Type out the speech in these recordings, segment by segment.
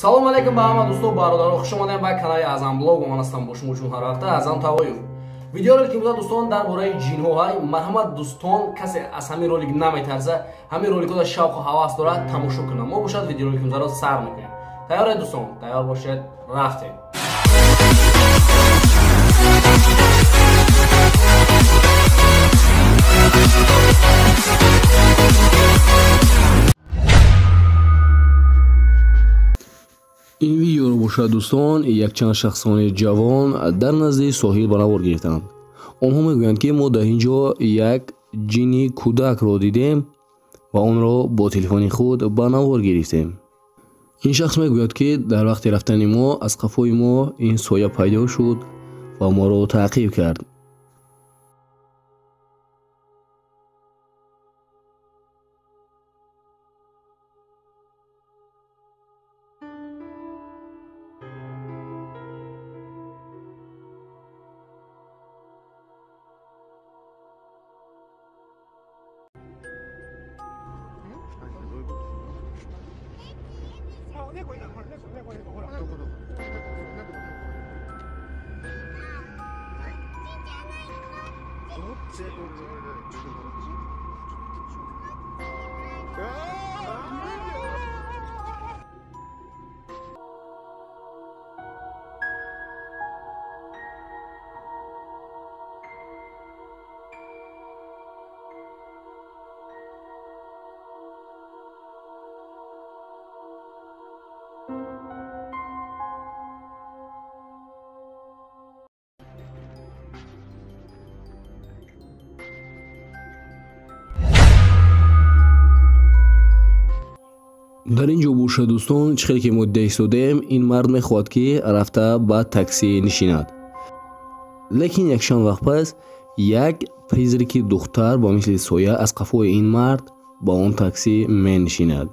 Салом алейкум ба ҳама дӯсту бародаро, хуш омадем ба канали Аъзам Блог. Ман ҳастам бо шумо чун ҳар вақта Аъзам Тавоев. Видеоролики имрӯза дӯстон дар бораи ҷинҳо ҳай. Марҳамат дӯстон, касе аз ҳамин ролик наметарса, ҳамин роликҳо шавқу ҳавас дорад, тамошо кунад. Мо бошад видеоролики имрӯзаро сар мекунем. Тайёред дӯстон? Тайёр бошед, рафтем. Ин видеоро бошад дӯстон, якчанд шахсони ҷавон дар назди соҳил ба навор гирифтанд. Онҳо мегӯянд, ки мо дар ин ҷо як ҷини кӯдакро дидем ва онро бо телефони худ ба навор гирифтем. Ин шахс мегӯяд, ки дар вақти рафтани мо аз қафои мо ин соя пайдо шуд ва моро таъқиб кард. Дар ин ҷо бошад дӯстон, чӣ хеле ки мо дида истодаем, ин мард мехоҳад, ки рафта ба таксӣ нишинад. Лекин якчанд вақт пас як призраки духтар ба мисли соя аз қафои ин мард ба он таксӣ менишинад.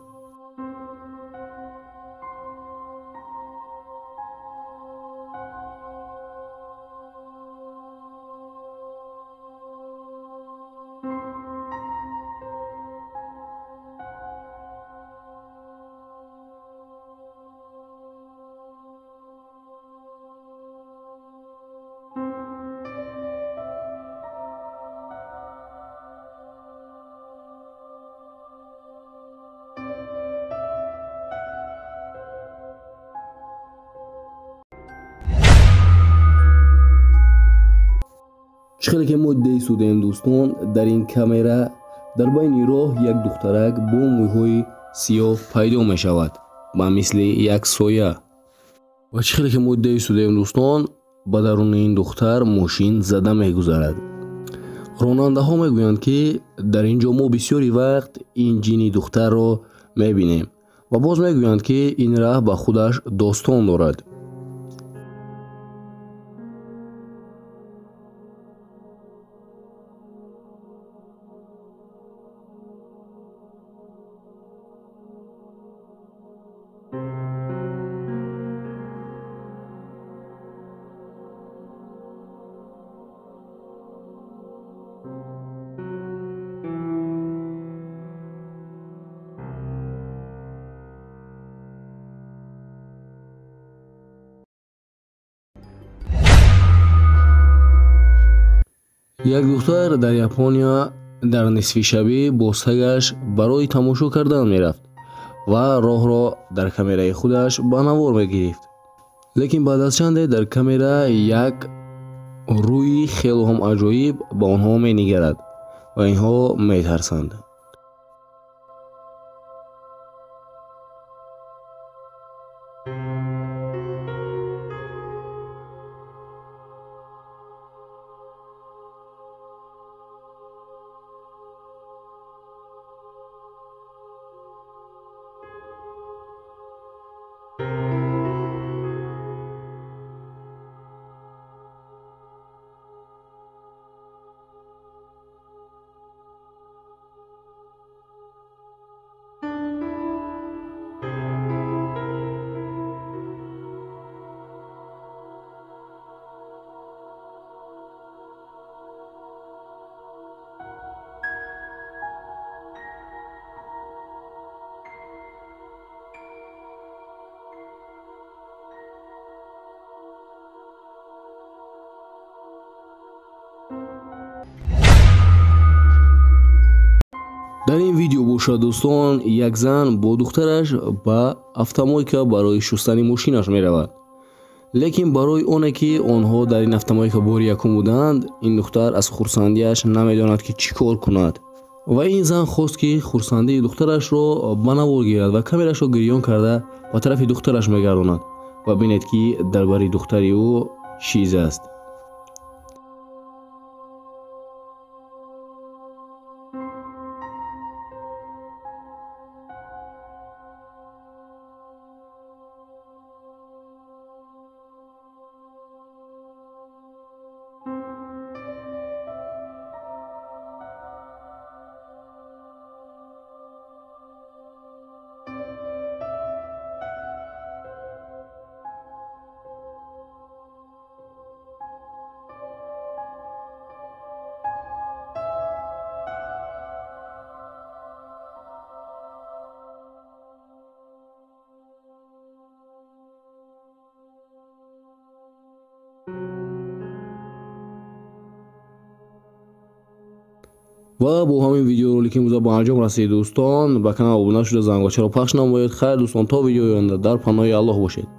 Чӣ хеле ки мо дида истодаем дӯстон, дар ин камера дар байни роҳ як духтарак бо мӯйҳои сиёҳ пайдо мешавад ба мисли як соя. Ва чӣ хеле ки мо дида истодаем дӯстон, ба даруни ин духтар мошин зада мегузарад. Ронандаҳо мегӯянд, ки дар ин ҷо мо бисёри вақт ин ҷини духтарро мебинем ва боз мегӯянд, ки ин раҳ ба худаш достон дорад. Як духтар дар Япония дар нисфи шабӣ бо сагаш барои тамошо кардан мерафт ва роҳро дар камераи худаш ба навор мегирифт. Лекин баъд аз чанде дар камера як рӯи хело ҳам аҷоиб ба онҳо менигарад ва инҳо метарсанд. Дар ин видео бошад дӯстон, як зан бо духтараш ба автомойка барои шустани мошинаш меравад. Лекин барои оне ки онҳо дар ин автомойка бори якум буданд, ин духтар аз хурсандиаш намедонад ки чӣ кор кунад. Ва ин зан хост ки хурсандии духтарашро ба навор гирад ва камерашро гирён карда ба тарафи духтараш мегардонад. Ва бинед ки дар бари духтари ӯ чиз аст. Ва бо ҳамин видеоролики имрӯза ба анҷом расид дӯстон. Ба канал обуна шуда, зангочаро пахш намоед. Хайр дӯстон, то видеои оянда дар паноҳи Аллоҳ бошед.